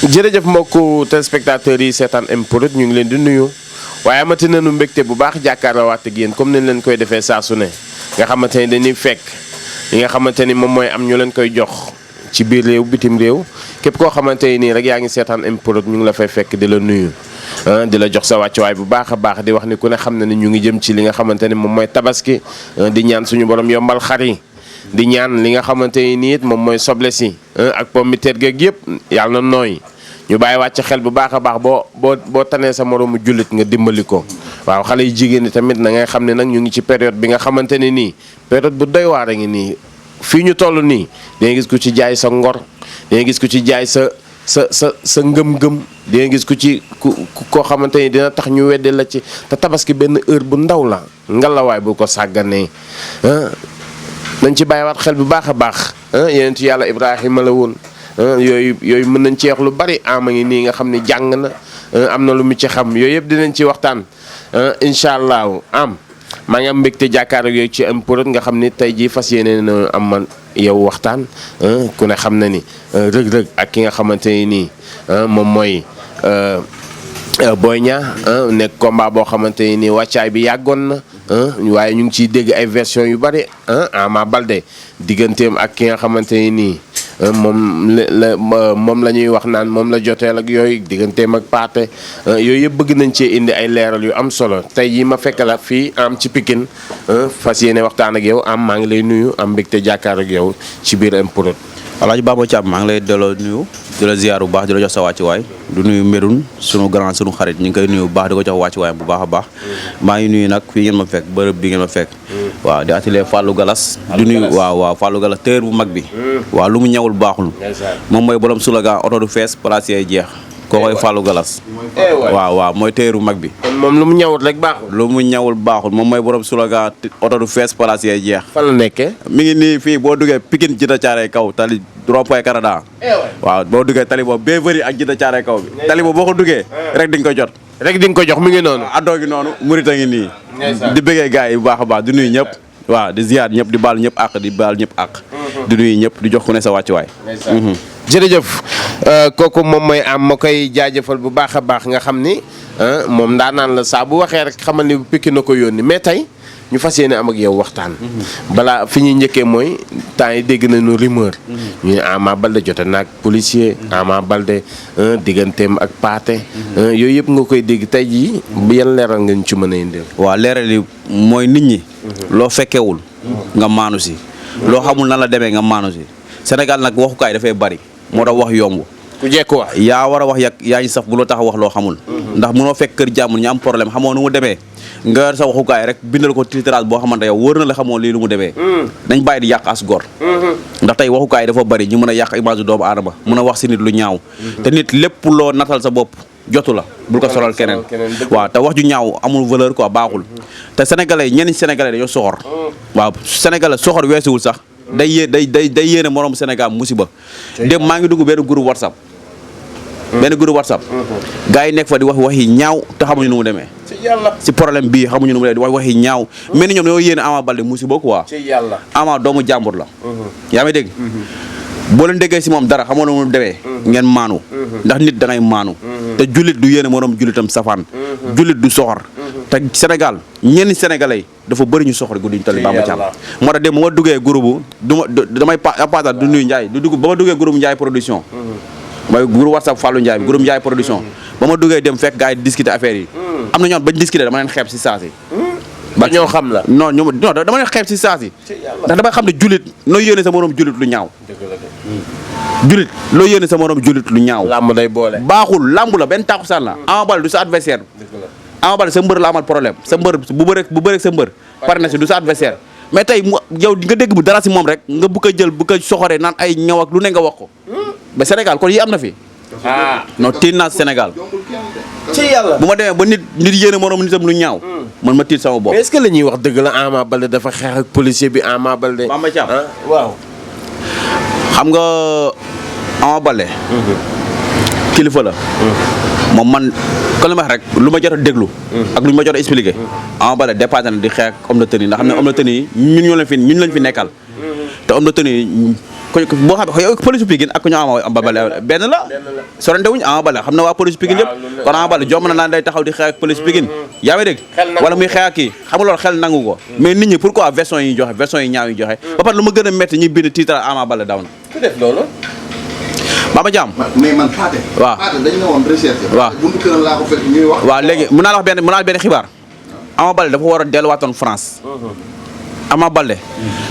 jërëjëf mbokku téléspectateurs yi seetaan MPROD ñu ngi leen di nuyu waaye amati nañu mbégte bu baax jàkkaarloowaat ak yéen comme ni leen koy defee saa su ne nga xamante ni dañuy fekk li nga xamante ni moom mooy am ñu leen koy jox ci biir réew bitim réew képp koo xamante ni nii rek yaa ngi seetaan MPROD ñu ngi la fay fekk di la nuyu di la jox sa wàccuwaay bu baax a baax di wax ni ku ne xam na ni ñu ngi jëm ci li nga xamante ni moom mooy tabaski di ñaan suñu borom yombal xar yi di ñaan li nga xamante ni nii it moom mooy soble si ak pomme de terre geeg yëpp yàlla na nooy ñu bàyyi wàcc xel bu baax a baax boo tanee sa moroomu jullit nga dimbali ko waaw xale yu jigéen ñi tamit na ngay xam ne nag ñu ngi ci période bi nga xamante ne nii période bu doy waar a ngi nii fii ñu toll nii danga gis ku ci jaay sa ngor danga gis ku ci jaay sa ngëm-ngëm danga gis ku ci koo xamante ni dina tax ñu wedde la ci te tabaski benn heure bu ndaw la ngalawaay bu ko sàgganee nañ ci bàyyiwaat xel bu baax a baax yenentu yàlla Ibrahima la woon yooyu mën nañ ci wax lu bari ama ngi nii nga xam ne jàng na am na lu mu ci xam yooyu yëpp dinañ ci waxtaan incha allahu maa ngi am mbégte jàkkaar ak yooyu ci MPROD nga xam ni tey jii fas yéene na am man yow waxtaan ku ne xam na ni rëg-rëg ak ki nga xamante ni nii moom mooy Boy Niang nekk combat boo xamante ni nii wàccaay bi yàggoon na waaye ñu ngi ciy dégg ay version yu bari Ama Baldé digganteem ak ki nga xamante ni nii moom la ñuy wax naan moom la joteel ak yooyu digganteem ak paate yooyu yëpp bëgg nañ cee indi ay leeral yu am solo tey yi ma fekk la fii am ci Pikine fas yéene waxtaan ak yow maa ngi lay nuyu am mbégte jàkkaar ak yow ci biir MPROD. Alaaji Baba Thiam maa ngi lay delloo nuyu di la ziar bu baax di la jox sa wàccuwaay du nuyu Medoune sunu grand sunu xarit ñu ngi koy nuyu bu baax di ko jox wàccuwaayam bu baax a baax maa ngi nuyu nag fii ngeen ma fekk bërëb bi ngeen ma fekk waaw di atelier Fallou Galas du nuyu waaw Fallou Galas téer bu mag bi waaw lu mu ñawul baaxul moom mooy borom slogan oto du fees place yay jeex koo koy Fallou Galas waaw mooy téer bu mag bi moom lu mu ñawul rek baaxul lu mu ñawul baaxul moom mooy borom slogan oto du fees place yay jeex fan la nekkee mi ngi nii fii boo duggee Pikine Djiddah Thiaroye Kaw tali rond-point Canada waaw boo duggee tali boobu bee bëri ak Djiddah Thiaroye Kaw bi tali boobu boo ko duggee rek di nga ko jot rek di nga ko jox mi ngi noonu addoo gi noonu murita ngi nii di bëggee gars yi bu baax a baax di nuyu ñëpp waaw di ziar ñëpp di baal ñëpp àq di baal ñëpp àq di nuyu ñëpp di jox ku ne sa wàccuwaay jërëjëf kooku moom mooy am ma koy jaajëfal bu baax a baax nga xam ni moom daanaan la saa bu waxee rek xamal ni bu Pikine na ko yónni mais tey ñu fas yéene am ak yow waxtaan balaa fi ñuy njëkkee mooy temps yi dégg nañu rumeur ñu ne Ama Baldé jote naag policier Ama Baldé digganteem ak paate yooyu yëpp nga koy dégg tey jii yan leeral nga ñu ci mën a indil waaw leeral yi mooy nit ñi loo fekkewul nga maanu si loo xamul nan la demee nga maanu si Sénégal nag waxukaay dafay bari moo tax wax yomb ku jekk wax yaa war a wax yaa ngi saf bu loo tax wax loo xamul ndax mënoo fekk kër jàmm ñu am problème xamoo nu mu demee nga yor sa waxukaay rek bindal ko titrage boo xamante yow wóor na la xamoo lii lu mu demee dañ bàyyi di yàq as gor ndax tey waxukaay dafa bari ñu mën a yàq image doomu aadama mën a wax si nit lu ñaaw te nit lépp loo natal sa bopp jotu la bul ko solal keneen waaw te wax ju ñaaw amul valeur quoi baaxul te sénégalais ñenn sénégalais dañoo soxor waaw sénégalais soxor weesuwul sax day yéene moroom Sénégal musiba dem maa ngi dugg benn groupe WhatsApp gars yi nekk fa di wax waxi ñaaw te xamuñu nu mu demee si problème bii xamuñu nu mu demee di wax waxi ñaaw mel ni ñoom dañoo yéene Ama Baldé musiba quoi Ama doomu jàmbur la yaa may dégg boo leen déggee si moom dara xamoo nu mu demee ngeen maanu ndax nit da ngay maanu te jullit du yéene moroom jullitam safaan jullit du soxor te Sénégal ñenn sénégalais dafa bëri ñu soxor guddi ñu tali Bamba Thiam moo tax dem ba ma duggee groupe damay passage du nuyu Ndiaye du dugg ba ma duggee groupe Ndiaye production mooy groupe WhatsApp Fallou Ndiaye bi groupe Ndiaye production ba ma duggee dem fekk gars yi discuter affaire yi am na ñoom bañ discuter dama leen xeeb si saa si ba ñoo xam la non dama leen xeeb si saa si ndax damay xam ne jullit nooy yéene sa moroom jullit lu ñaaw jullit loo yéene sa moroom jullit lu ñaaw làmb day boole baaxul làmb la benn tàkkusaan la Ama Baldé du sa adversaire Ama Baldé sa mbër la amal problème sa mbër bu bëreeg sa mbër pare na si du sa adversaire mais tey yow nga dégg bu dara si moom rek nga bu ko jël bu ko soxoree naan ay ñaw ak lu ne nga wax ko ba Sénégal kon yi am na fi non tiit naa Sénégal ci yàlla bu ma demee ba nit yéene moroom nitam lu ñaaw man ma tiit sama bopp mais est-ce que la ñuy wax dëgg la Ama Baldé dafa xeex ak policier bi Ama Baldé Bamba Thiam waaw xam nga Ama Baldé kilifa la moom man kon li ma wax rek lu ma jot a déglu ak lu ma jot a expliqué Ama Baldé dépassé na di xeex ak homme de tenue ndax xam ne homme de tenue ñun lañ fi nekkal te homme de tenue boo xam ne police Pikine ak ku ñu Ama Baldé benn la sorante wuñ Ama Baldé xam na waa police Pikine yëpp kon Ama Baldé jom na naan day taxaw di xeex ak police Pikine yaa ngi dégg wala muy xeex ak kii xam nga loolu xel nangu ko mais nit ñi pourquoi version yi joxe version yi ñaaw yi joxe ba pare lu ma gën a métti ñuy bind titre Ama Baldé daw na ku def loolu Baba Thiam mais man Pathé waaw dañ ne woon recherche waaw buntu këram laa ko fekk ñuy wax waaw léegi mën naa la wax benn xibaar Ama Baldé dafa war a delluwaatoon France Ama Baldé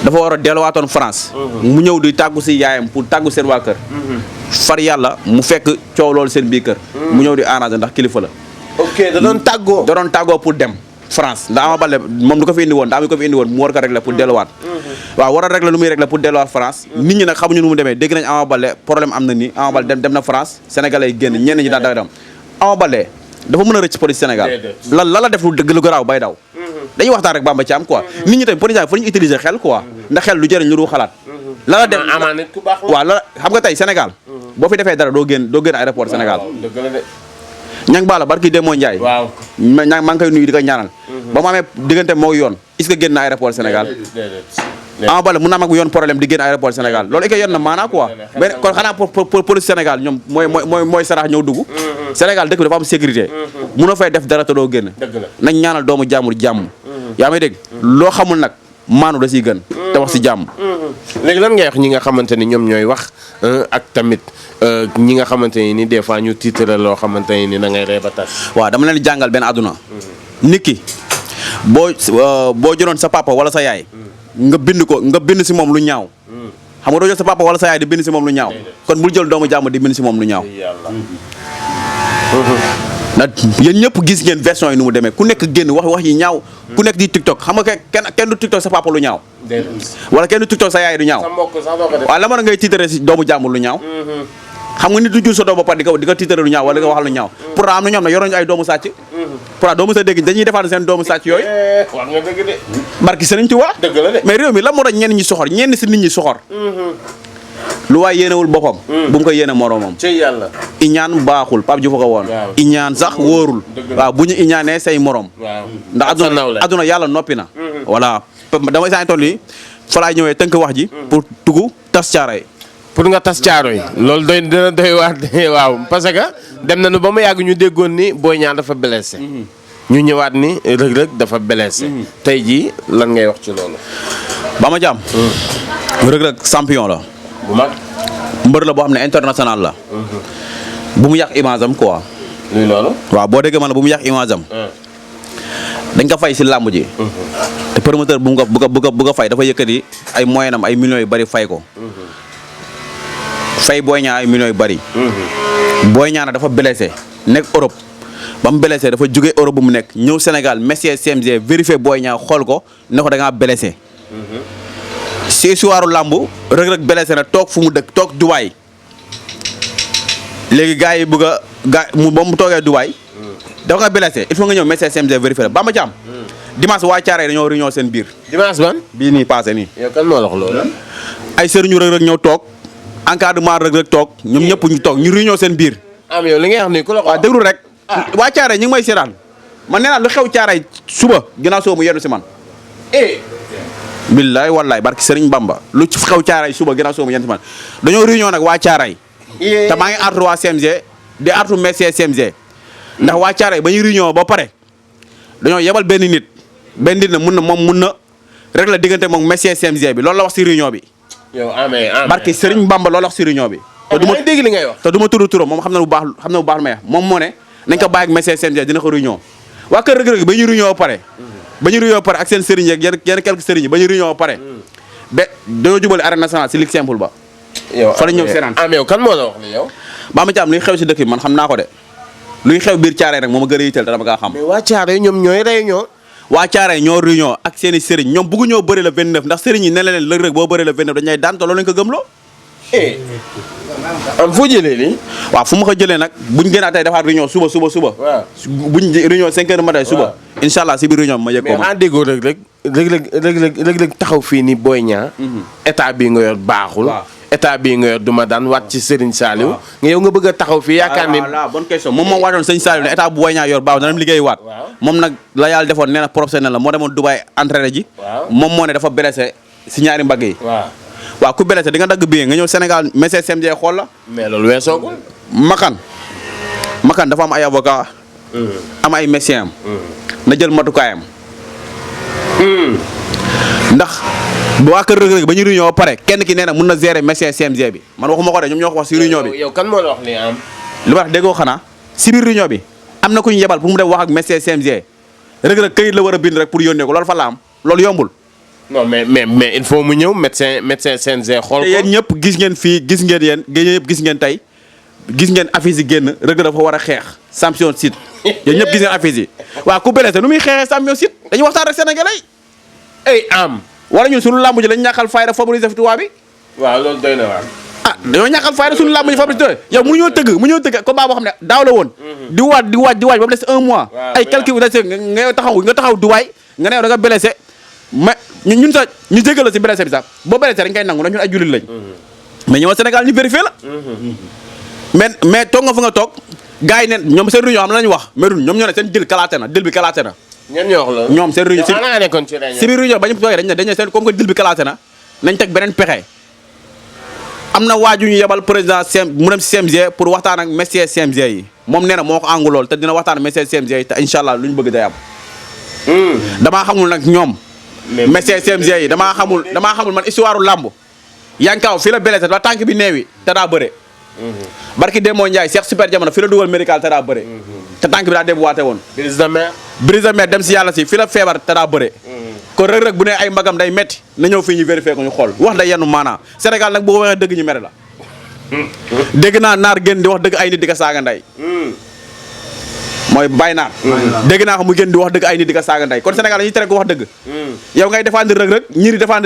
dafa war a delluwaatoon France mu ñëw di tàggu si yaayam pour tàggu seen waa kër far yàlla mu fekk coow loolu seen biir kër mu ñëw di arrangé ndax kilifa la ok da doon tàggoo pour dem France ndax Ama Baldé moom du ko fi indi woon daa am ko fi indi woon mu war ko régler pour delluwaat waaw war a régler lu muy régler pour delluwaat France nit ñi nag xamuñu nu mu demee dégg nañ Ama Baldé problème am na nii Ama Baldé dem na France sénégalais yi génn ñenn ñi daan daw dem Ama Baldé dafa mën a rëcc police Sénégal lan la def lu dëgg lu garaaw bay daw dañuy waxtaan rek Bamba Thiam quoi nit ñi tamit police fa ñu utiliser xel quoi ndax xel lu jëriñ lu du xalaat la def waaw la xam nga tey Sénégal boo fi defee dara doo génn aéroport Sénégal ñang baala barki Demba Ndiaye waaw maa ngi koy nuyu di ko ñaanal ba mu amee diggante moo yoon est-ce que génn na aéroport Sénégal Ama Baldé mun naa mag yoon problème di génn aéroport Sénégal loolu i ko yoon na maanaa quoi mais kon xanaa police Sénégal ñoom mooy sarax ñëw dugg Sénégal dëkk bi dafa am sécurité munoo fay def dara te doo génn nañ ñaanal doomu jàmbur jàmm yaa may dégg loo xamul nag maanu da siy gën te wax si jàmm léegi lan ngay wax ñi nga xamante ni ñoom ñooy wax ak tamit ñi nga xamante ni des fois ñu titre loo xamante ni da ngay ree ba tas waaw dama leen jàngal benn àdduna nit ki boo jëloon sa papa wala sa yaay nga bind si moom lu ñaaw xam nga doo jël sa papa wala sa yaay di bind si moom lu ñaaw kon bul jël doomu jàmm di bind si moom lu ñaaw nag yéen ñëpp gis ngeen version yi nu mu demee ku nekk génn wax yi ñaaw ku nekk di TikTok xam nga kenn du TikTok sa papa lu ñaaw wala kenn du TikTok sa yaay du ñaaw waaw la ma ngay tiitaree si doomu jàmm lu ñaaw xam nga nit du jur sa doom ba pare di ko tiitaree lu ñaaw wala di ko waxal lu ñaaw pourtant am na ñoom ne yoroon ñu ay doomu sàcc pourtant doomu sa dégg dañuy defaat seen doomu sàcc yooyu wax nga dëgg de barki Sëriñ Tuubaa dëgg la de mais réew mi la moo tax ñenn ñi soxor ñenn si nit ñi soxor lu waay yéenewul boppam bu mu ko yéene moroomam ci yàlla iñaan baaxul Pape Diouf ko woon iñaan sax wóorul waaw bu ñu iñaanee say morom ndax adduna yàlla noppi na voilà dama saa toll nii fa laay ñëwee tënk wax ji pour tugu tas caaray pour nga tas caaro yi loolu dina doy waar waaw parce que dem nañu ba mu yàgg ñu déggoon ni Boy Niang dafa blessé ñu ñëwaat ni Reug Reug dafa blessé tey jii lan ngay wax ci loolu ba ma jàmm Reug Reug champion la bu mag mbër la boo xam ne international la bu mu yàq image am quoi luy loolu waaw boo déggee man la bu mu yàq image am dañ ko fay si làmb ji te promoteur bu mu ko fay dafa yëkkati ay moyen am ay millions yu bari fay ko fay Boy Niang ay millions yu bari Boy Niang dafa blessé nekk Europe ba mu blessé dafa jóge Europe bu mu nekk ñëw Sénégal messier CMG vérifié Boy Niang xool ko ne ko da ngaa blessé si soiru làmb Reug Reug blessé na toog fu mu dëkk toog Dubaay léegi gars yi bëgg a ba mu toogee Dubaay dafa nga blessé il faut nga ñëw messier CMG vérifié la Bamba Thiam dimanche waa Thiaré dañoo réunion seen biir dimanche ban bii nii passé nii yow kan moo la wax loolu ay sëriñu Reug Reug ñëw toog encadrement Reug Reug toog ñoom ñëpp ñu toog ñu réunion seen biir am yow li ngay wax nii ku la waaw déglu rek waa Thiaré ñu ngi may seetaan man nee naa lu xew Thiaré suba ginnaaw soo mu yendu si man billaay wallaay barki Sëriñ Bamba lu ci xew Thiaré suba ginnaaw soo mu yendu si man dañoo réunion nag waa Thiaré te maa ngi artu waa CMG di artu messier CMG ndax waa Thiaré ba ñu réunion ba pare dañoo yebal benn nit na mun na rek la diggante moom messier CMG bi loolu la wax si réunion bi yow amee barki Sëriñ Bamba loolu la wax si réunion bi te du ma dégg li ngay wax te du ma tudd turam moom xam na bu baax may wax moom moo ne nañ ko bàyyi ak messier CMG dina ko réunion waa kër Reug Reug ba ñu réunion ba pare ak seen sëriñ yeeg yenn quelques sëriñ ba ñu réunion ba pare ba dañoo jubale arène nationale si ligue simple ba yow fa la ñëw seetaan yow kan moo la wax li yow ba ma ci am luy xew si dëkk bi man xam naa ko de luy xew biir Thiaré nag moo ma gën a yitteel te dama kaa xam mais waa Thiaré ñoom ñooy réunion waa Thiaré ñoo réunion ak seen i sëriñ ñoom bëggu ñoo bëri le 29 ndax sëriñ yi ne leen Reug Reug boo bëri le 29 dañu lay daan te loolu lañ ko gëmloo am foo jëlee lii waaw fu ma ko jëlee nag buñ gënaat tey defaat réunion suba waaw buñ réunion 5 heures matin suba incha allah si biir réunion ma yëg ko mais en déggoo Reug Reug taxaw fii ni Boy Niang état bii nga yor baaxul état bii nga yor duma daan wàcc ci Serigne Saliou nga yow nga bëgg a taxaw fii yaakaar ni voilà bonne question moom moo waatoon Serigne Saliou ne état bu Boy Niang yor baaxul dana liggéey waat moom nag la yàlla defoon nee na professionnel la moo demoon Dubaï entraîné ji moom moo ne dafa blessé si ñaari mbagg yi waaw ku blessé di nga dagg billet nga ñëw Sénégal médecin CMG xool la. mais loolu weesoogul. Makan dafa am ay avocat am ay médecin am. na jël matukaayam. ndax bu waa kër Reug Reug ba ñu réunion ba pare kenn ki nee na mun na gérer médecin CMG bi man waxuma ko de ñoom ñoo ko wax si réunion bi. yow kan moo la wax lii am. li ma wax déggoo xanaa si biir réunion bi am na ku ñu yebal pour mu dem wax ak médecin CMG Reug Reug këyit la war a bind rek pour yónnee ko loolu fa la am loolu yombul. non mais il faut mu ñëw médecin CMG xool ko. te yéen ñëpp gis ngeen fii gis ngeen yéen ñëpp gis ngeen tey gis ngeen affiche yi génn Reug Reug dafa war a xeex champion site yéen ñëpp gis ngeen affiche yi waaw ku blessé nu muy xeexee champion site dañuy waxtaan rek sénégalais ay am. wala ñun suñu làmb ji lañ ñàkkal fayda favoriser fi tubaab bi. waaw loolu doy na waar. ah dañoo ñàkkal fayda suñu làmb ji favoriser yow mu ñoo tëgg combat boo xam ne daaw la woon. di waaj ba mu des 1 mois. ay quelques nga taxaw Dubaay nga ne da nga blessé mais ñun sax ñu jégal la si blessé bi sax boo blessé rek ngay nangu ndax ñun ay jullit lañ. mais ñëwal Sénégal ñu vérifié la. mais toog nga fa nga toog gars yi ne ñoom seen réunion am na lañu wax mais ñoom ñoo ne seen dil bi kalaate na. ñenn ñoo wax la ñoom seen réunion si biir réunion ba ñu toogee dañ ne seen comme que dil bi kalaate na nañ teg beneen pexe am na waaju ñu yebal président mu dem si CMG pour waxtaan ak médecin CMG yi moom nee na moo ko àngu lool te dina waxtaan ak médecin CMG yi te incha allah lu ñu bëgg day am. damaa xamul nag ñoom. médecin CMG yi damaa xamul man histoire làmb yankaaw fii la blessé ba tànk bi neewi te daa bëre. barki Demba Ndiaye Cheikh Super Jamono fii la dugal médical te daa bëre. te tànk bi daa déboîté woon. Brise de Mer dem si yàlla si fii la feebar te daa bëre. kon Reug Reug bu ne ay mbagam day metti na ñëw fii ñu vérifié ko ñu xool wax da yenn maanaa Sénégal nag bu ko waxee dëgg ñu mere la. dégg naa naar génn di wax dëgg ay nit di ko saaga ndey. mooy Baye Naar. dégg naa ko mu génn di wax dëgg ay nit di ko saaga ndey kon Sénégal dañuy tere ko wax dëgg. yow ngay défendre Reug Reug ñii di défendre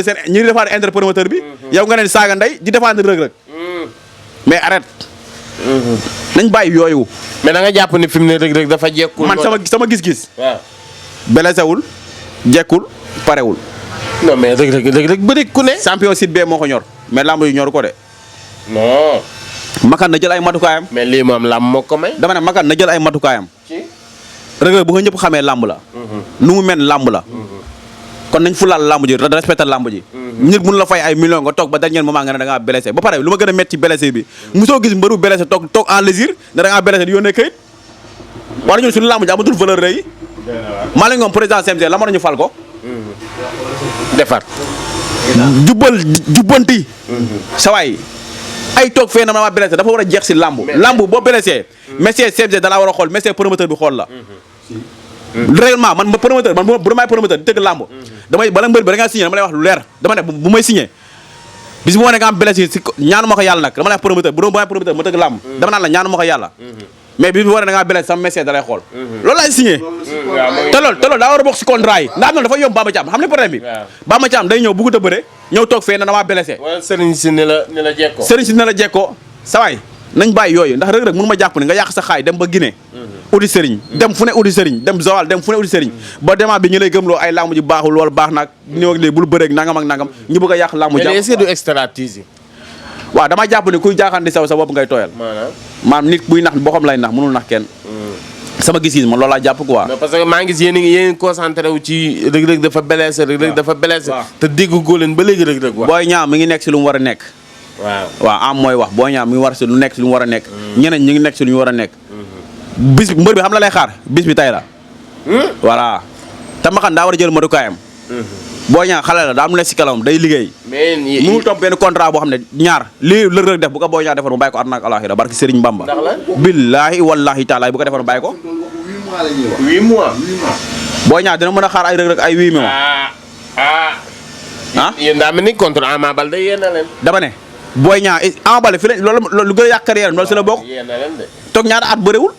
intérêt promoteur bi. yow nga leen saaga ndey di défendre Reug Reug. mais arrête. nañ bàyyi yooyu. mais da nga jàpp ni fi mu ne Reug Reug dafa jekkul. man sama gis-gis. waaw. blessewul jekkul parewul. non mais Reug Reug bëri ku ne. champion site bee moo ko ñor mais lamb yu ñor ko de. non. Makan na jël ay matukaayam. mais lii moom lamb moo ko may. dama ne Makan na jël ay matukaayam. ci. Reug Reug bu nga ñëpp xamee lamb la. nu mu mel lamb la. kon nañ fulaal lamb ji respecté lamb ji. nit mun la fay ay millions nga toog ba dernier moment nga ne da ngaa blessé ba pare lu ma gën a métti blessé bi mosoo gis mbëru blessé toog en lésir ne da ngaa blessé di yónnee kayit wala ñun suñu lamb ji amatul valeur rëy. Malick Ngom président CMG la ma ñu fal ko. defar. jubbanti. sawaay ay toog fee na ma blessé dafa war a jeex si lamb. lamb boo blessé. monsieur CMG da laa war a xool monsieur promoteur bi xool la. réellement man promoteur man bu may promoteur di tëgg lamb. damay bala mbër bi da ngaa signé dama lay wax lu leer dama ne bu may signé bis bu ma ne nga am blessé si ñaanu ma ko yàlla nag dama lay wax promoteur bu doon bu may promoteur ma tëgg lamb dama naan la ñaanu ma ko yàlla. mais bis bu ma ne da ngaa blessé sama médecin da lay xool. loolu laay signé. te loolu daa war a bokk si contrat yi ndax am na dafa yomb Bamba Thiam xam ne problème bi. Bamba Thiam day ñëw bëggut a bëre ñëw toog fee na damaa blessé. wala sëriñ si ne la jekkoo. sëriñ si ne la jekkoo sawaay nañ bàyyi yooyu ndax Reug Reug mënu ma jàpp ne nga yàq sa xaay dem ba Guinée. audi sëriñ dem fu ne audi sëriñ dem Joal dem fu ne audi sëriñ ba demaat bi ñu lay gëmloo ay lamb ji baaxul wala baax naag ñëw ak léegi bul bëreeg nangam ak nangam ñu bëgg a yàq lamb ji. mais est-ce que du expertise yi. waaw dama jàpp ne kuy jaaxaan di saw sa bopp ngay tooyal. maanaam nit buy nax boppam lay nax mënul nax kenn. sama gis-gis man loolu laa jàpp quoi. parce que maa ngi gis yéen concentré wu ci Reug Reug dafa blessé Reug Reug dafa blessé. te dégg góor leen ba léegi Reug Reug wax. Boy Niang mi ngi nekk si lu mu war a nekk. waaw am mooy wax Boy Niang mi ngi war si lu nekk si lu mu war a nekk. ñeneen ñi ngi nekk si lu ñu war a nekk. bis mbër bi xam la lay xaar bis bi tay la. voilà te ma xam daa war a jël matukaayam. Boy Niang xale la daa am lu nekk si kalam day liggéey. mais mënul topp benn contrat boo xam ne ñaar lii Reug Reug def bu ko Boy Niang defoon mu bàyyi ko àdduna ak alaaxira barki Serigne Bamba. ndax la billaahi wallaahi taalaay bu ko defoon bàyyi ko. 8 mois. Boy Niang dina mën a xaar ay Reug Reug ay 8 mois. yéen daa mel ni contre Ama Baldé yéen na leen. dama ne Boy Niang Ama Baldé fi la loolu lu gën a yàq carrière loolu si la bokk. yéen na leen de. toog ñaata at bëriwul.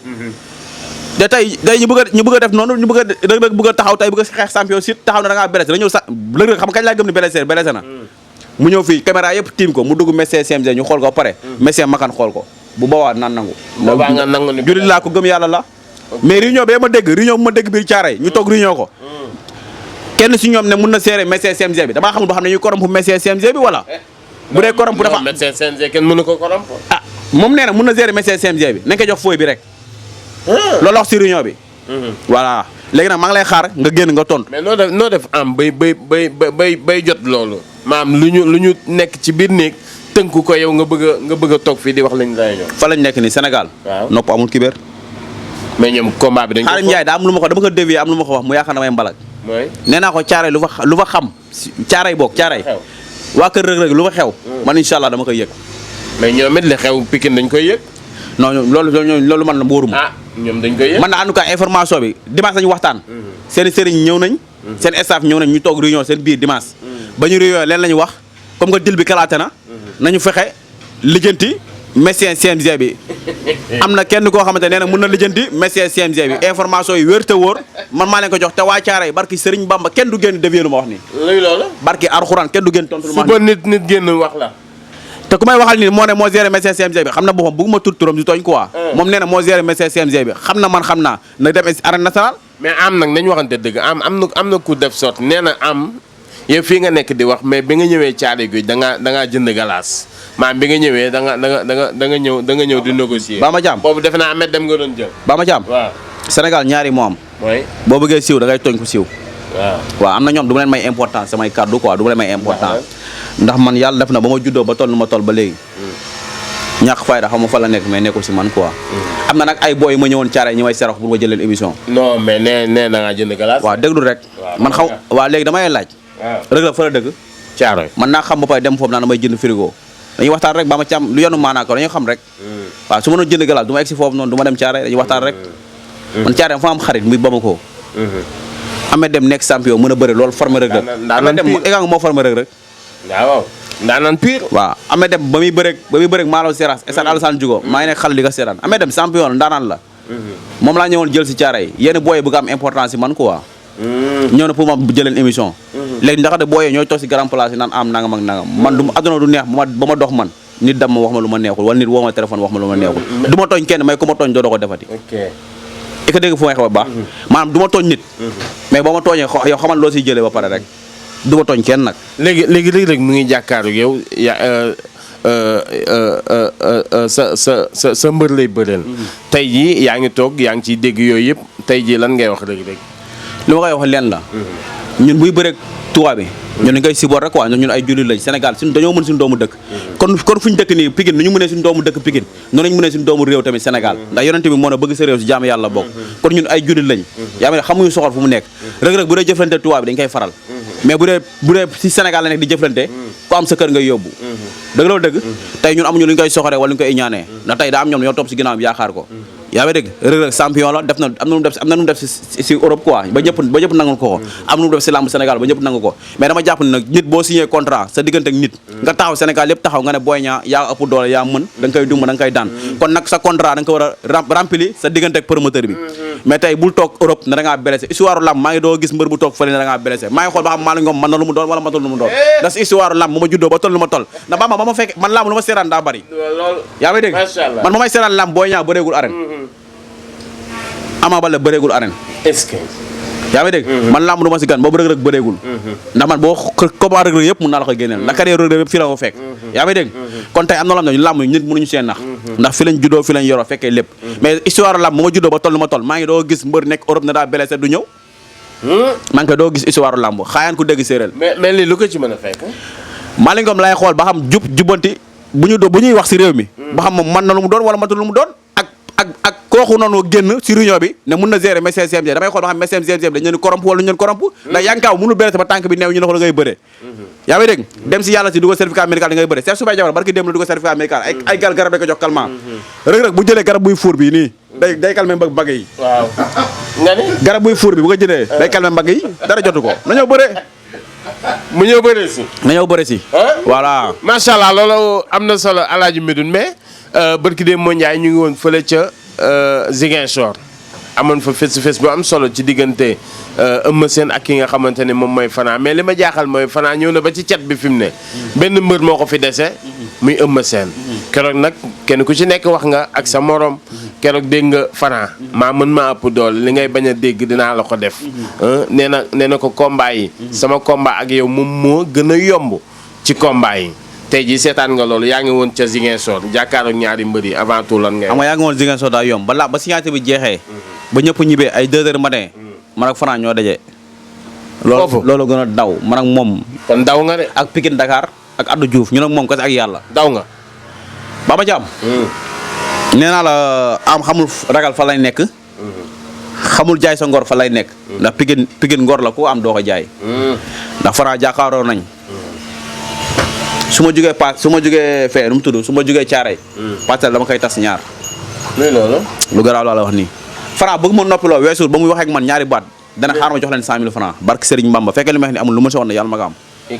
te tey ñu bëgg a def noonu ñu bëgg a Reug Reug bëgg a taxaw tey bëgg a xeex champion site taxaw na da ngaa blessé la ñëw sa Reug Reug xam kañ laa gëm ni blessé na mu ñëw fii caméra yëpp tiim ko mu dugg médecin CMG ñu xool ko ba pare médecin Makan xool ko bu boobaa naan nangu boobaa nga nangu ni jullit laa ko gëm yàlla la mais réunion bee ma dégg réunion bu ma dégg biir caaray ñu toog réunion ko kenn si ñoom ne mun na seere médecin CMG bi damaa xamul ba xam ne ñuy corrompre médecin CMG bi wala bu dee corrompre dafa médecin CMG kenn mënu ko corrompre. ah moom nee na mun na gérer médecin CMG bi nañ ko jox fooy bi rek loolu wax si réunion bi voilà léegi nag maa ngi lay xaar nga génn nga tontu. mais noo def am bay jot loolu. maam lu ñu nekk ci biir néeg tënku ko yow nga bëgg a toog fii di wax lañ lay ñëw. fa lañ nekk ni Sénégal. waaw nopp amul kibéer. mais ñoom combat bi dañ ko. Xaadim Njaay daa am lu ma ko dama ko dévier am lu ma ko wax mu yaakaar damay mbalak. mooy. nee naa ko caaray lu fa xam caaray boog caaray. waa kër Reug Reug lu fa xew. man incha allah dama koy yëg. mais ñoom it li xew Pikine dañ koy yëg. non loolu man la wóoruma. ah ñoom dañ koy yëg. man na en tout cas information bi dimanche lañu waxtaan. seen sëriñ ñëw nañ. seen staff ñëw nañ ñu toog réunion seen biir dimanche. ba ñu réunion leen la ñu wax comme que dil bi kalaate na. nañu fexe lijjanti médecin CNG bi. am na kenn koo xamante nee na mën na lijjanti médecin CNG bi information yi wér te wóor man maa leen ko jox te waa Caaray barki Sëriñ Bamba kenn du génn defee lu ma wax nii. luy loolu. barki Alxuraan kenn du génn tontu lu ma wax suba nit génn wax la. te ku may waxal nii moo ne moo géré médecin CMG bi xam na boppam bëgguma tur turam di tooñ quoi. moom nee na moo géré médecin CMG bi xam na man xam naa na dem arène nationale. mais am nag nañu waxante dëgg am na ku def sorte nee na am yow fii nga nekk di wax mais bi nga ñëwee Thiaroye Gouye da ngaa jënd galaas maam bi nga ñëwee da nga ñëw di négocier. Bama Thiam boobu defe naa Ahmed dem nga doon jël. Bama Thiam waaw. Sénégal ñaari moo am. mooy. boo bëggee siiw da ngay tooñ ko siiw. waaw am na ñoom du ma leen may importance samay kàddu quoi du ma leen may importance. ndax man yàlla def na ba ma juddoo ba toll nu ma toll ba léegi. ñàkk fayda xam ma fa la nekk mais nekkul si man quoi. am na nag ay boy yu ma ñëwoon Thiaroye ñi may serax pour ma jël leen émission. non mais nee da ngaa jënd galaas. waaw déglu rek. man xaw waaw léegi damay laaj. Reug Reug fa la dëgg. Thiaroye man naa xam ba pare dem foofu naan damay jënd frigo dañuy waxtaan rek Bama Thiam lu yenu maanaa ko dañuy xam rek. waaw su ma doon jënd galaas du ma egg si foofu noonu du ma dem Thiaroye dañuy waxtaan rek. man Thiaroye fa am xarit muy Bamako. Ameth Deme nekk champion mën a bëri loolu formé Reug Reug. Ameth Deme également moo formé Reug Reug. waaw ndaanaan pire. waaw Ameth Deme ba muy bëreeg Malo Seras Stade Alassane Djigo maa ngi nekk xale di ko seetaan Ameth Deme champion la ndaanaan la. moom laa ñëwoon jël si Thiaroye yenn booy bëgg am importance si man quoi. ñëw na pour ma jëleen émission. léegi ndax de booyee ñooy toog si grand place yi naan am nangam ak nangam man du adduna du neex ba ma dox man nit dam ma wax ma lu ma neexul wala nit woo ma téléphone wax ma lu ma neexul. du ma tooñ kenn may ku ma tooñ doo ko defati. et que dégg fu may xew ba baax. maanaam du ma tooñ nit. mais boo ma tooñee yow xamal loo siy jëlee ba pare rek du ma tooñ kenn nag. léegi mu ngi jàkkaaru yow sa mbër lay bëreel. tey jii yaa ngi toog yaa ngi ciy dégg yooyu yëpp tey jii lan ngay wax léegi. li ma koy wax leen la. ñun buy bëreeg tubaab bi. ñun dañ koy siboor rek quoi ñun ay jullit lañ Sénégal suñu dañoo mën suñu doomu dëkk. kon fu ñu dëkk nii Pikine nu ñu mënee suñu doomu dëkk Pikine noonu lañu mënee suñu doomu réew tamit Sénégal ndax yonente bi moo ne bëgg sa réew si jaamu yàlla bokk. kon ñun ay jullit lañ. yaa ngi ne xamuñu soxor fu mu nekk. Reug Reug bu dee jëflante tubaab bi dañ koy faral. mais bu dee si Sénégal la nekk di jëflante ku am sa kër ngay yóbbu. dëgg loolu dëgg tey ñun amuñu lu ñu koy soxoree wala lu ñu koy iñaanee ndax tey daa am ñoom ñoo topp si ginnaaw bi yaakaar ko yaa ngi dégg Reug Reug champion la def na am na nu mu def si Europe quoi ba ñëpp nangul ko am na nu mu def si lamb Sénégal ba ñëpp nangu ko mais dama jàpp ne nag nit boo signé contrat sa diggante ak nit nga taxaw Sénégal yëpp taxaw nga ne Boy Niang yaa ëpp doole yaa mën da nga koy dumb da nga koy daan kon nag sa contrat da nga ko war a remplir sa diggante ak promoteur bi mais tey bul toog Europe ne da ngaa blessé histoire lamb maa ngi doo gis mbër bu toog fële ne da ngaa blessé maa ngi xool ba xam Malick Ngom mën na lu mu doon wala matul lu mu doon da si histoire lamb bu ma juddoo ba toll lu ma toll ndax ba ma fekk man lamb lu ma seeraan daa bari yaa may dégg man ma may seeraan lamb Boy Niang bëreegul arène Ama Baldé bëreegul arène. est-ce que. yaa ngi dégg. man lamb du ma si gan boobu Reug Reug bëreegul. ndax man boo combat Reug Reug yëpp mun naa la ko génneel. la carrière Reug Reug yëpp fii la ko fekk. yaa ngi dégg kon tey am na lam ne lamb nit mënuñu seen nax. ndax fi lañ juddoo fi lañ yoroo fekkee lépp. mais histoire lamb bu ma juddoo ba toll ma toll maa ngi doo gis mbër nekk Europe ne daa blessé du ñëw. maa ngi koy doo gis histoire lamb xaayaan ku dégg séeréer. mais lii lu ko ci mën a fekk. Malick Ngom lay xool ba xam jubbanti bu ñuy wax si réew mi. ba xam moom mën na lu mu doon wala matul lu mu doon ak kooku noonu génn si réunion bi ne mun na gérer médecin CMG damay xool ba xam médecin CMG dañ leen corrompu wala ñu leen corrompu ndax yankaaw mënul bëre ba tànk bi neew ñu ne ko la ngay bëre yaa ngi dégg dem si yàlla si dugal certificat médical da ngay bëre Cheikh Soubay Diawara barki dem la dugal certificat médical ay garab da ko jox calmant Reug Reug bu jëlee garab buy fuur bi nii day calmer mbagg yi waaw nga ni garab buy fuur bi bu ko jëlee day calmer mbagg yi dara jotu ko na ñëw bëre mu ñëw bëre si na ñëw bëre si voilà macha allah loolu am na solo Alaaji Medoune mais barki dem moo Ndiaye ñu ngi woon fële ca Ziguinchor amoon fa face-to-face bu am solo ci diggante Eumeu Sène ak ki nga xamante ne moom mooy Franc mais li ma jaaxal mooy Franc ñëw na ba ci cat bi fi mu ne benn mbër moo ko fi dese muy Eumeu Sène keroog nag kenn ku ci nekk wax nga ak sa morom keroog dégg nga Franc maa mën maa ëpp doole li ngay bañ a dégg dinaa la ko def nee na ko combat yi sama combat ak yow moom moo gën a yomb ci combat yi tey jii seetaan nga loolu yaa ngi woon ca Ziguinchor jàkkaaroog ñaari mbër yi avant tout lan ngay xam nga yaa ngi woon Ziguinchor daa yomb ba signature bi jeexee ba ñëpp ñibbee ay 2 heures matin man ak Franc ñoo daje loolu gën a daw man ak moom. kon daw nga de. ak Pikine Dakar ak Abdou Diouf ñu nag moom kese ak yàlla. daw nga. Baba Thiam. nee naa la am xamul ragal fa lay nekk. xamul jaay sa ngor fa lay nekk. ndax Pikine ngor la ku am doo ko jaay. ndax Franc jàkkaaroo nañ. su ma jugee fee nu mu tudd su ma jugee Caaray. Parcelles dama koy tas ñaar. luy loolu. lu garaaw laa la wax nii. Franc bëgg ma noppiloo weesul ba muy wax ak man ñaari baat dana xaar ma jox leen 100000 francs barke Serigne Mbamba fekkee li ma wax ni amul lu ma si wax ne yàlla ma ko am.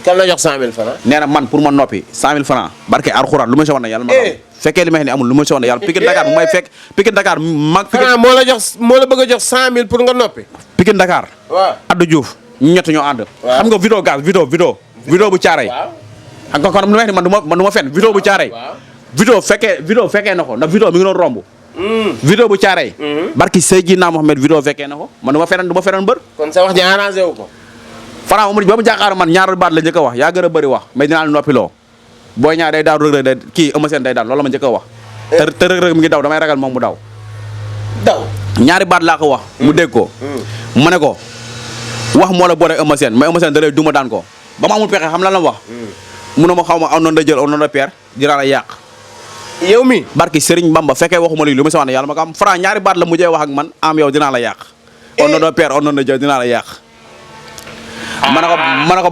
kan la jox 100000 francs. nee na man pour ma noppi 100000 francs barke Alxuraan lu ma si wax ne yàlla ma ko am. fekkee li ma wax ni amul lu ma si wax ne yàlla Pikine Dakar bu may fekk Pikine Dakar mag. Franc moo la bëgg a jox 100000 pour nga noppi. Pikine Dakar. waaw Abdou Diouf ñu ñett ñoo ànd. waaw xam nga vidéo gaz vidéo bu Caaray. xam nga kon lu ma wax ni man du ma fen vidéo bu Caaray. vidéo fekkee na ko ndax vidéo mi ngi doon romb. vidéo bu Caaray. barki Seydina Mohamed vidéo fekkee na ko man du ma feneen mbër. kon sa wax ji arrangé wu ko. Franc moom ba mu jàkkaarloo man ñaari baat la njëkk a wax yaa gën a bëri wax mais dinaa noppiloo Boy Niang day daal Reug Reug day kii Eumeu Sène day daal loolu la ma njëkk a wax. te Reug Reug mi ngi daw damay ragal moom mu daw. ñaari baat laa ko wax. mu dégg ko. ma ne ko wax moo la boole Eumeu Sène mais Eumeu Sène da lay duma daan ko ba ma amul pexe xam lan la wax. mu ne ma xaw ma aw noonu la jël aw noonu la peer dinaa la yàq. yow mi barki Serigne Bamba fekkee waxuma lii lu ma si wax ne yàlla ma ko am Franc ñaari baat la mujjee wax ak man am yow dinaa la yàq. on noonu la peer on noonu la jël dinaa la yàq. ma ne ko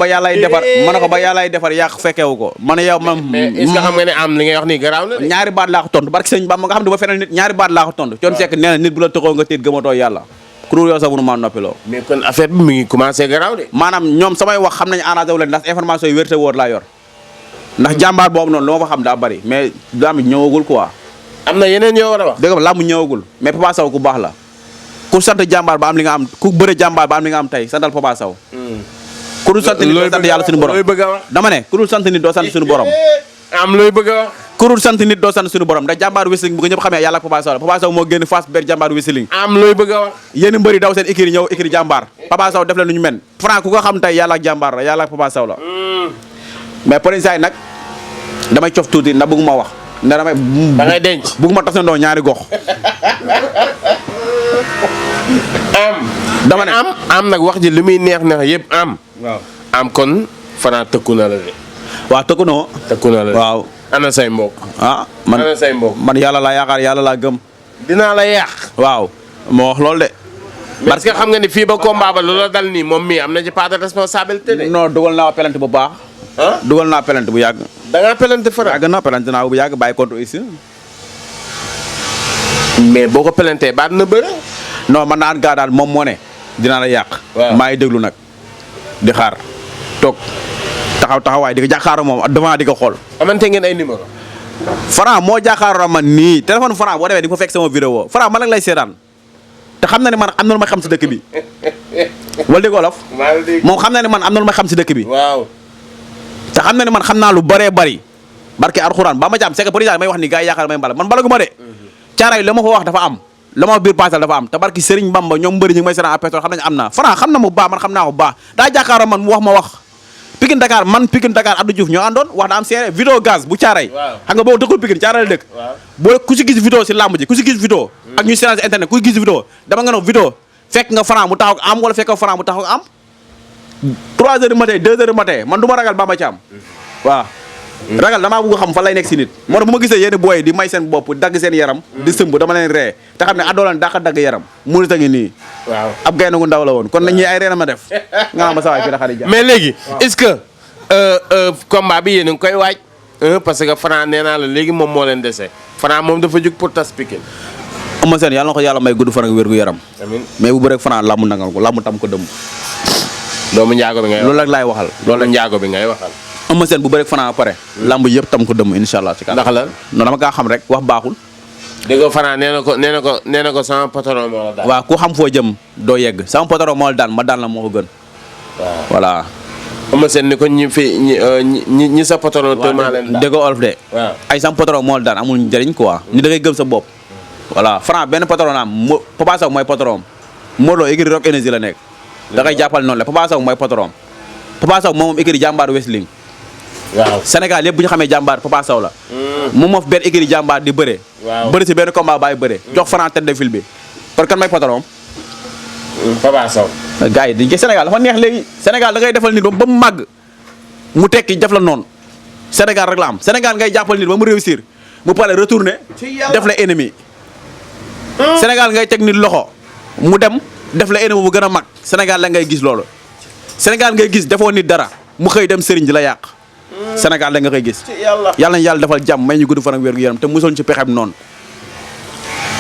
ba yàllaay defar yàq fekkeewu ko ma ne yow mais est-ce que xam nga ne am li ngay wax nii garaaw na de. ñaari baat laa ko tontu barki Serigne Bamba nga xam ne du ma feneen nit ñaari baat laa ko tontu. coon sekk nee na nit bu la tëxoo nga tiit gëmatoo yàlla ku dul yow sax mënu maa noppiloo. mais kon affaire bi mi ngi commencé garaaw de. maanaam ñoom samay wax xam nañu arrangé wu leen ndax information yi wérte wóor laa yor ndax jàmbaar boobu noonu lu ma fa xam daa bari mais làmb ñëwagul quoi. am na yeneen yoo war a wax. dégg nga làmb ñëwagul mais Papa Sow ku baax la ku sant jàmbaar ba am li nga am ku bëre jàmbaar ba am li nga am tey santal Papa Sow. ku dul sant nit doo sant yàlla suñu borom looy bëgg a wax. dama ne ku dul sant nit doo sant suñu borom. am looy bëgg a wax. ku dul sant nit doo sant suñu borom ndax jàmbaar wrestling bu ko ñëpp xamee yàlla ak Papa Sow la Papa Sow moo génn face ber jàmbaar wrestling. am looy bëgg a wax. yéen mbëri daw seen écurie ñëw écurie jàmbaar Papa Sow def leen lu ñu mel. Franc ku ko xam tey yàlla ak jàmbaar la yàlla ak Papa Sow la mais président nag damay cof tuuti ndax bëgguma wax ndax damay. da ngay denc bëgguma tas ndoo ñaari gox. dama ne am nag wax ji li muy neex yëpp am. waaw am kon Franc tëkku na la de. waaw tëkku noo. tëkku na la de waaw. ana say mbokk. man say mbokk. man yàlla laa yaakaar yàlla laa gëm. dinaa la yàq. waaw moo wax loolu de. parce que xam nga ni fii ba combat ba loola dal nii moom mii am na ci part de responsabilité de. non dugal naa pelante bu baax. dugal naa pelante bu yàgg. da ngaa pelante Franc. yàgg naa pelante naa bu yàgg bàyyi compte ici. mais boo ko pelantee baat na bëre. non man naan gaa daal moom moo ne dinaa la yàq. waaw maa ngi déglu nag di xaar toog taxawaay di ko jàkkaaroo moom devant di ko xool. amante ngeen ay numéro. Franc moo jàkkaaroo man nii téléphone Franc boo demee di nga fa fekk sama vidéo Franc man nag lay seetaan te xam na ne man am na lu ma xam si dëkk bi wala dégg wolof moom xam na ne man am na lu ma xam si dëkk bi. waaw. te xam na ne man xam naa lu bëree bëri barke Alxuraan ba ma jàmm c'est que président may wax ni gars yi yaakaar may mbala man balagu ma de. Caaray la ma fa wax dafa am la ma wax biir Parcelles dafa am te barki Serigne Bamba ñoom mbëri ñu ngi may seetaan à pétrole xam nañu am naa Franc xam na ma bu baax man xam naa ko bu baax daa jàkkaaroo man mu wax ma wax Pikine Dakar man Pikine Dakar Abdou Diouf ñoo àndoon wax da am seere vidéo gaz bu Caaray xam nga boo dëkkul Pikine Caaray la dëkk boo ku si gis vidéo si làmb ji ku si gis vidéo ak ñuy seetaan si internet ku gis vidéo dama nga no vidéo fekk nga Franc mu taxaw am wala fekk nga Franc mu taxaw am 3 heures du matin 2 heures du matin man du ma ragal Bamba Thiam waaw ragal damaa bëgg xam fan lay nekk si nit moo tax bu ma gisee yenn booy di may seen bopp dagg seen yaram di sëmb dama leen ree te xam ne addoolan daa ko dagg yaram mu ta ngi nii waaw ab gaynde gu ndaw la woon kon nañ ñi ay reena ma def nga xam ma sa waay fii la xarit ja mais léegi est-ce que combat bi yéen a ngi koy waaj parce que Franc nee naa la léegi moom moo leen dese Franc moom dafa jóg pour tas Pikine. Eumeu Sène yàlla na ko yàlla may gudd fan ak wér gu yaram amiin mais bu bëreeg Franc làmb nangal ko làmb tam ko dëmb doomu njaago bi ngay loolu rek laay waxal loolu njaago bi ngay waxal Eumeu Sène bu bëreeg Franc ba pare làmb yëpp tam ko dëmm insha allah ci kanam ndax lan non dama kaa xam rek wax baaxul dégg nga Franc nee na ko sama patron moo la daan waaw ku xam foo jëm doo yegg sama patron moo la daan ma daan la moo ko gën waaw voilà Eumeu Sène ni ko ñi sa patron te maa leen daan dégg olof de waaw ay sama patron moo la daan amul njëriñ quoi ni da ngay gëm sa bopp voilà Franc benn patron am Papa Sow mooy patron Modou Lo écurie Rock Énergie la nekk da ngay jàppal noonu la Papa Sow mooy patron Papa Sow moom écurie jàmbaar wrestling waaw Sénégal yëpp bu ñu xamee jàmbaar Papa Sow la moom moo fi benn écurie jàmbaar di bëre waaw bëri si benn combat baay bëre jox Franc tête de file bi parce que kan may patron Papa Sow. gars yi dañ koy Sénégal dafa neex léegi Sénégal da ngay defal nit ba mu màgg mu tekki def la noonu Sénégal rek la am Sénégal ngay jàppal nit ba mu réussir mu pare retourner def la ennemi Sénégal ngay teg nit loxo mu dem def la ennemi bu gën a mag Sénégal la ngay gis loolu Sénégal ngay gis defoo nit dara mu xëy dem sëriñ di la yàq Sénégal la nga koy gis yàlla nañu yàlla defal jàmm may ñu gudd fan ak wér gu yaram te musoon ci pexem noonu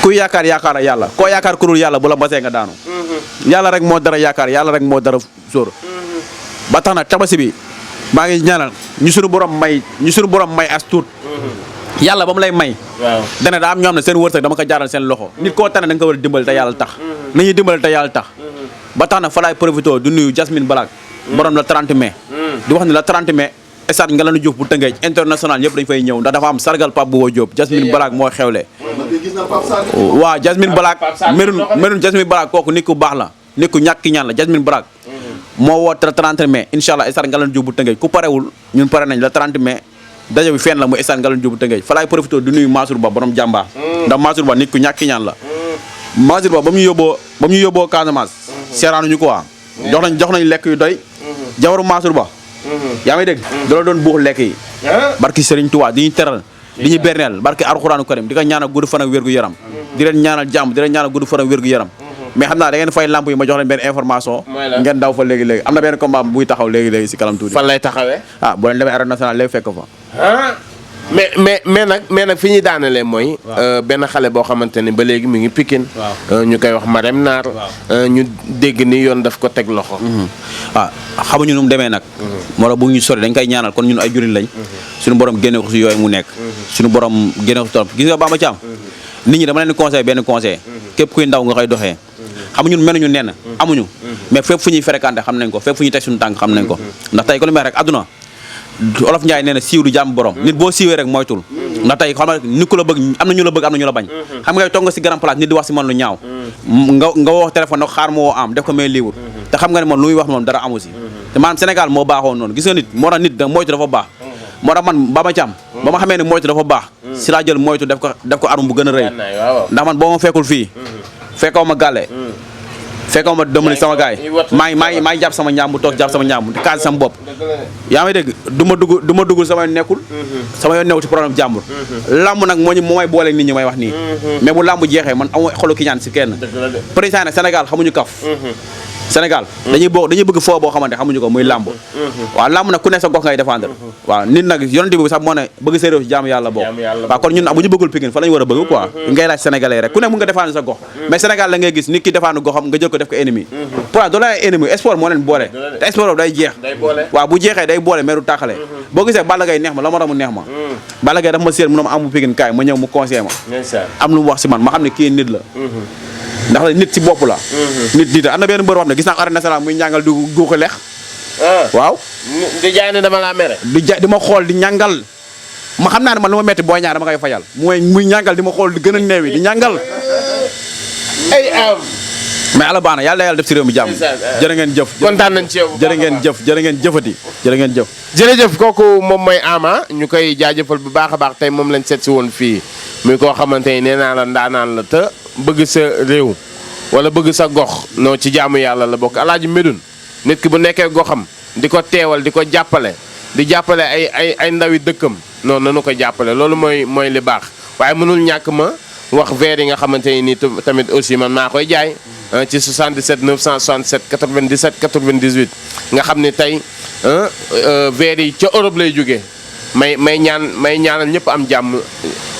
kuy yaakaar yaakaar ak yàlla koo yaakaar ku dul yàlla bu la mbasee nga daanu yàlla rek moo dara yaakaar yàlla rek moo dara sóor ba tax na tabaski bi maa ngi ñaanal ñu suñu borom may as tuut yàlla ba mu lay may dana daa am ñoo xam ne seen wërsëg dama ko jaaral seen loxo nit koo tane da nga ko war a dimbali te yàlla tax nañuy dimbali te yàlla tax ba tax na fa laay profité du nuyu Jasmine Balak borom la 30 mai di wax ne la 30 mai stade Ngalandou Diouf bu Tëngéej international yëpp dañ fay ñëw ndax dafa am sargal Pape Bouba Diop Jasmine Balak moo xewle waaw Jasmine Balak merun Jasmine Balak kooku nit ku baax la nit ku ñàkk ñaan la Jasmine Balak moo woote la 30 mai incha allah stade Ngalandou Diouf bu Tëngéej ku parewul ñun pare nañ la 30 mai daje bi fenn la mu stade Ngalandou Diouf bu Tëngéej fa laay profité du nuyu Mansour Ba borom jàmbaar ndax Mansour Ba nit ku ñàkk ñaan la Mansour Ba ba mu ñu yóbboo Casamance seeraanuñu ko waa jox nañ lekk yu doy jawaru Mansour Ba yaa may dégg dala doon buux lekk yi barki Serigne Touba di ñu teral di ñu berneel barki Alxuraanu Karim di ko ñaanal gudd fan ak wér gu yaram di leen ñaanal jàmm di leen ñaanal gudd fan ak wér gu yaram mais xam naa da ngeen fay lamp yi ma jox leen benn information ngeen daw fa léegi-léegi am na benn combat buy taxaw léegi-léegi si kanam tuuti fan lay taxawee boo leen demee arène nationale léegi fekk fa mais nag fi ñuy daanalee mooy benn xale boo xamante ni ba léegi mu ngi Pikine ñu koy wax Marème Naar ñu dégg ni yoon daf ko teg loxo waaw xamuñu nu mu demee nag moo la bu ñu sori dañ koy ñaanal kon ñun ay jullit lañ suñu borom génne ko si yooyu mu nekk suñu borom génne ko si torop gis nga Bamba Thiam nit ñi dama leen di conseil benn conseil képp kuy ndaw nga koy doxee xam ñun menuñu nenn amuñu mais fépp fu ñuy fréquenté xam nañ ko fépp fu ñuy teg suñu tànk xam nañ ko ndax tey ko li may rek adduna Olof Njaay nee na siiw du jàmm borom nit boo siiwee rek moytul ndax tey xam nga nit ku la bëgg am na ñu la bëgg am na ñu la bañ xam nga toog nga si grand place nit di wax si man lu ñaaw nga woo téléphone nag xaar moo am def ko may liiwul te xam nga ne man lu muy wax moom dara amu si te maanaam Sénégal moo baaxoo noonu gis nga nit moo tax nit da moytu dafa baax moo tax man Bamba Thiam ba ma xamee ne moytu dafa baax si laa jël moytu def ko arme bu gën a rëy ndax man boo ma fekkul fii fekkoo ma gàlle fekkoo ma dëmali sama gaay maa ngi jàpp sama ñaam bu toog jàpp sama ñaam di kaas sama bopp yaa may dégg du ma duggul sama yoon nekkul sama yoon nekkul ci problème jàmbur lamb nag moo may boole nit ñi may wax nii mais bu lamb jeexee man amu xolu ki ñaan si kenn président nag Sénégal xamuñu kaf Sénégal dañuy bëgg foo boo xamante xamuñu ko muy lamb waaw lamb nag ku ne sa gox ngay défendre waaw nit nag yonent bi sax moo ne bëgg séeréer si jaamu yàlla bokk waaw kon ñun bu ñu bëggul Pikine fa la ñu war a bëgg quoi ngay laaj sénégalais rek ku ne mun nga défendre sa gox mais Sénégal la ngay gis nit ki défendre goxam nga jël ko def ko ennemi pourtant doo la ennemi sport moo leen boole te sport boobu day jeex waaw bu jeexee day boole mais du tàqale boo gisee Balla Gaye neex ma la ma mu neex ma Balla Gaye dafa ma séen mu ne ma amu Pikine kaay ma ñëw mu conseillé ma am lu mu wax si man ma xam ne kii nit la ndax nit ci bopp la nit am na benn mbër wax ne gis naa arène nationale muy ñàngal du guuxu lex waaw di jaay ne dama laa mere di ma xool di ñàngal ma xam naa ne man lu ma metti booy ñaar dama koy fajal muy ñàngal di ma xool di gën a neewi di ñàngal ay am mais ala baax na yàlla def si réew mi jàmm jërë ngeen jëf kontaan nañ ci yow jërë ngeen jëfati jërë ngeen jëf jërëjëf kooku moom mooy Ama ñu koy jaajëfal bu baax a baax tey moom lañ seet si woon fii muy koo xamante ni nee naa la ndaanaan la te bëgg sa réew wala bëgg sa gox non ci jaamu yàlla la bokk Alaaji Médoune nit ki bu nekkee goxam di ko teewal di ko jàppale di jàppale ay ndawi dëkkam noonu nanu ko jàppale loolu mooy li baax waaye mënul ñàkk ma wax verre yi nga xamante ni tamit aussi man maa koy jaay ci 77 967 97 98 nga xam ne tey verre yi ca Europe lay jógee may ñaanal ñëpp am jàmm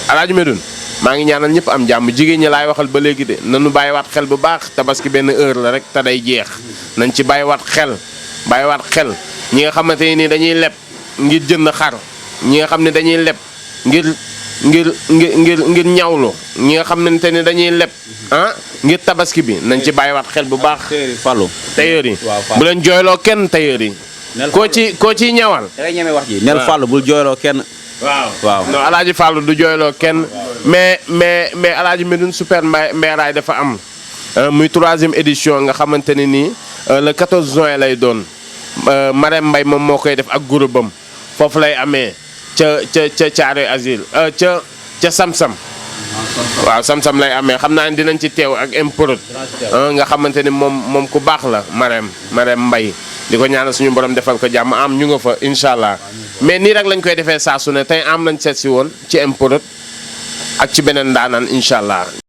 Alaaji Médoune maa ngi ñaanal ñëpp am jàmm jigéen ñi laay waxal ba léegi de nanu bàyyiwaat xel bu baax tabaski benn heure la rek te day jeex nañ ci bàyyiwaat xel ñi nga xamante ni dañuy leb ngir jënd xar ñi nga xam ne dañuy leb ngir ñawlu ñi nga xamante ni dañuy leb ngir tabaski bi nañ ci bàyyiwaat xel bu baax. Fallou tailleur yi bu leen jooyloo kenn tailleur yi. koo ciy ñawal. da ngay ñeme wax ji nel Fallou bul jooyloo kenn. waaw non Alaaji Fallou du jooyloo kenn. mais Alaaji Médoune super mbeeraay dafa am. muy 3e édition nga xamante ne nii le 14 juin lay doon Marème Mbaye moom moo koy def ak groupam foofu lay amee ca Thiaroye Azur ca Samsam waaw sam-sam lay amee xam naa ne dinañ ci teew ak improd nga xamante ni moom ku baax la Marème Mbaye di ko ñaanal suñu borom defal ko jàmm am ñu nga fa incha allah mais nii rek lañ koy defee saa su ne tey am lañ seet si woon ci improd ak ci beneen daanaan incha allah